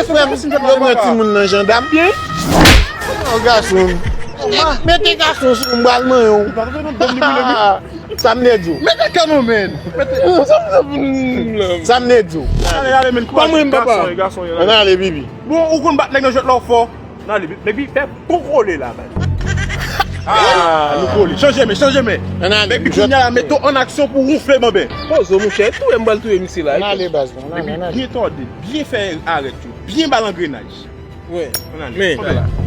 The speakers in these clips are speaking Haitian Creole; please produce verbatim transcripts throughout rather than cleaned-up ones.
Frè m, yo pran timoun nan jandam. Byen. Yon gason. Mete gason sou m, m pral manyen w. Sa m te di w. Mete kannon, men. Sa m te di w. Ale, ale, men. Ban mwen, papa. Ann ale, Bibi. Bon, ou konn bat nèg nan jwèt la, w fò. Ann ale, Bibi. Fè bon kole la, baz. Ah, nou kole. Chanje men, chanje men. Ann ale. Bibi, kounye a la, mete w an aksyon pou wonfle banben. Poze w, monchè. Touye m, m pral touye misye la. Ann ale, baz. Ann ale, ann ale. Byen tòde, byen fè arèt yo, byen ba l angrenaj. Wi. Ann ale. Men.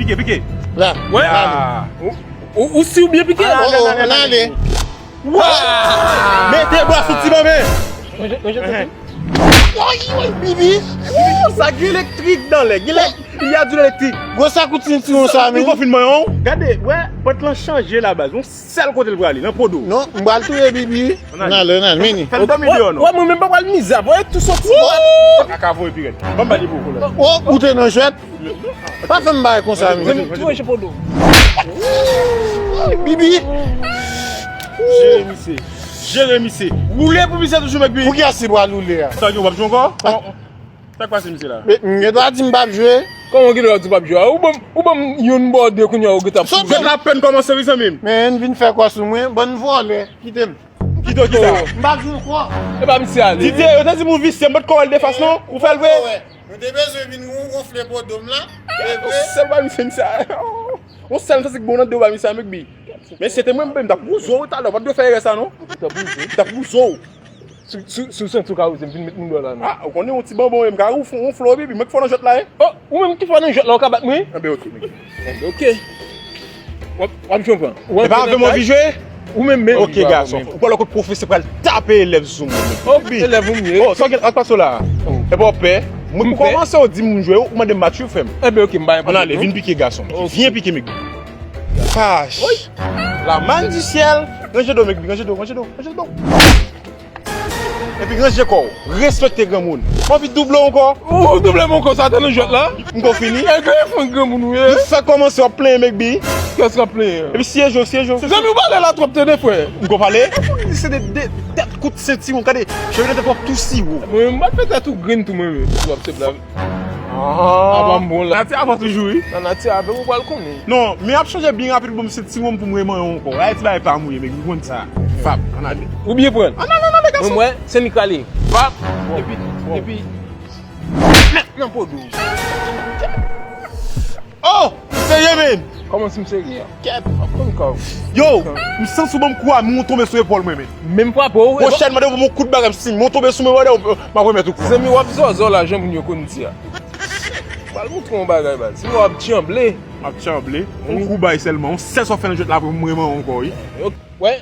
Pike, pike. La. Wi. Ou, ou, ou si w byen pike? Ann ale, ann ale, ann ale. Wa! Mete bwa sou ti banben. Woy, woy, Bibi. Wou, sa gen elektrik nan lè. Gen lè, il y a de l'électrique. Gwo sa kout sentiwon sa, men. Ou konn fin manyen w. Gade, wè, pant lan chanje la, baz. Yon sèl kote l prale, nan po do. Non, m pral touye Bibi. Ann ale, ann ale, vini. Fè l dòmi deyò, non. Wè, mwen menm pa pral mizè, wè, tou soti. Kaka voye pi rèd. Ban m ba li poko la. Ou, ou te nan jwèt. Pa fè m bagay konsa, men. Mwen tou, je podo. Bibi. Jere misye. Jere misye. Woule pou misye toujou, mèt bi. Pou kiyès li pral woule a? Sa gen w p ap jwe ankò? Kòman, sa k pase misye la? Men, m gen dwa di m p ap jwe. Kòman w gen dwa di w p ap jwe a? Ou ban m, ou ban m youn bò de kounye a ou gentan ap kouri. Jwèt la apèn kòmanse, wi, zanmi m. Men, vin fè kwa sou mwen, bann vòlè, kite m. Kite w kisa? M p ap jwe ankò. E pa misye ale. Didye, yo te di m ou visye, m pa t ko wè l de fas non. Ou fè l vre? Nou te bezwen vin wonfle podo m la. Se vre. Sèl pa misye, misye a. On sèl m santi k bon nan de w pa misye a, mèt bi. Men se te mwen menm, m t ap wouze w talè, w pa t dwe fè erè sa non. M t ap wouze. M t ap wouze w. Si, si, si w santi w ka wouze m, vin met moun dèyè la non. Ah, ou konnen yon ti bonbon, m ka wonfle w, Bibi, mwen k fò nan jwèt la, wi. Oh, ou menm ki fò nan jwèt la, ou ka bat mwen? Enben, oke, mèt bi. Enben, oke. W ap, w ap jwe pran. E pa avè m w anvi jwe? Ou menm menm. Oke, gason. Ou pral wè kot pwofesè pral tape elèv sou mwen. Oh, elèv ou m ye. Oh, sa w gen ak pase w la? Oh. E pa w pè? Mwen m kòmanse w di m m jwe, ou mande m match, ou fè m. Enben, oke, m ba yon. Ann ale, vin pike gason. Oke. Vyen pike, mèt bi. Fach. La manne du ciel. Ranje do, mèt bi, ranje do, ranje do, ranje do. Epi ranje kò w, respekte granmoun. M anvi double w ankò. Ou double m ankò, sa te nan jwèt la? M ko fini. E granmoun, granmoun ou ye. M fèk kòmanse w ap plenyen, mèt bi. Kiyès k ap plenyen? Epi siyeje w, siyeje w. Zanmi w pale la twòp tande, frè. M ko pale? Ou di se de, de tèt kout sentiwon, gade, cheve nan tèt w ap tou siwo. Mwen, m ap fè tèt ou grenn tou mwen menm, si w ap se blav. Ah. Apa m bon la. Nati avan toujou, wi. Nan nati avè w, ou pral konnen. Non, men ap chanje byen rapid pou m se ti wonm pou m remanyen w ankò. Ay, ti bagay pa mouye, men m konn sa. Fab, ann ale. Ou byen pran. Ah, non, non, non, men gason. Mwen, mwen, se li k ale. Fab. Epi, epi. Mèt nan po do. Oh! Ou serye, men? Kòman si m serye a? Kèt. M ap konn kò w. Yo, m santi w ban m kou a, men w tonbe sou epòl mwen, men. Men m frape w. Pwochèn, mande w ban m yon kout bagay, m si m tonbe sou mwen, mande w, m ap remèt ou kou a. Zanmi, w ap zòzò la, jan moun yo konn di a. M pral montre w yon bagay, baz. Si w ap tchanble. M ap tchanble? Wi. Yon kou bay sèlman, yon sèl sa w fè nan jwèt la pou m remanyen w ankò, wi. Yo, wè.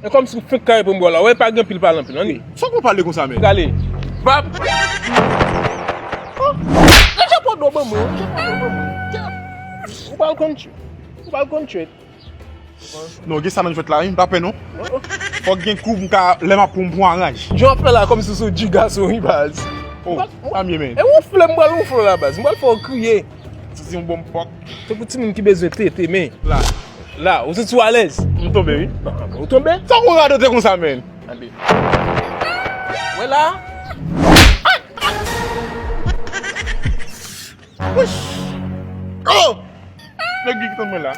E kòmsi w fenk kare pou m bò la. Wè, pa gen pil pale anpil, ann. Sa w konn pale konsa, men? Gade. Bab! Oh! Ranje po do ban mwen, ranje po do ban mwen. Ou pral konn tchwèt. Ou pral konn tchwèt. Non, gen sa nan jwèt la, wi, m pa pè, non. Fòk gen kou pou m ka, lè m ap pran, m pran a raj. Jan w ap fè la, kòmsi w se yon djigga sou yon baz. Oh, pa mye, men. E wonfle m pral wonfle w la, baz. M pral fè w kriye. Santi yon bon pòk. Se pou timoun ki bezwen tete, men. La. La, ou santi w alèz? M tonbe, wi. Ou tonbe? Sa w radote konsa, men? Tande. Wè la. Wouch! Oh! Nèg ki tann mwen la.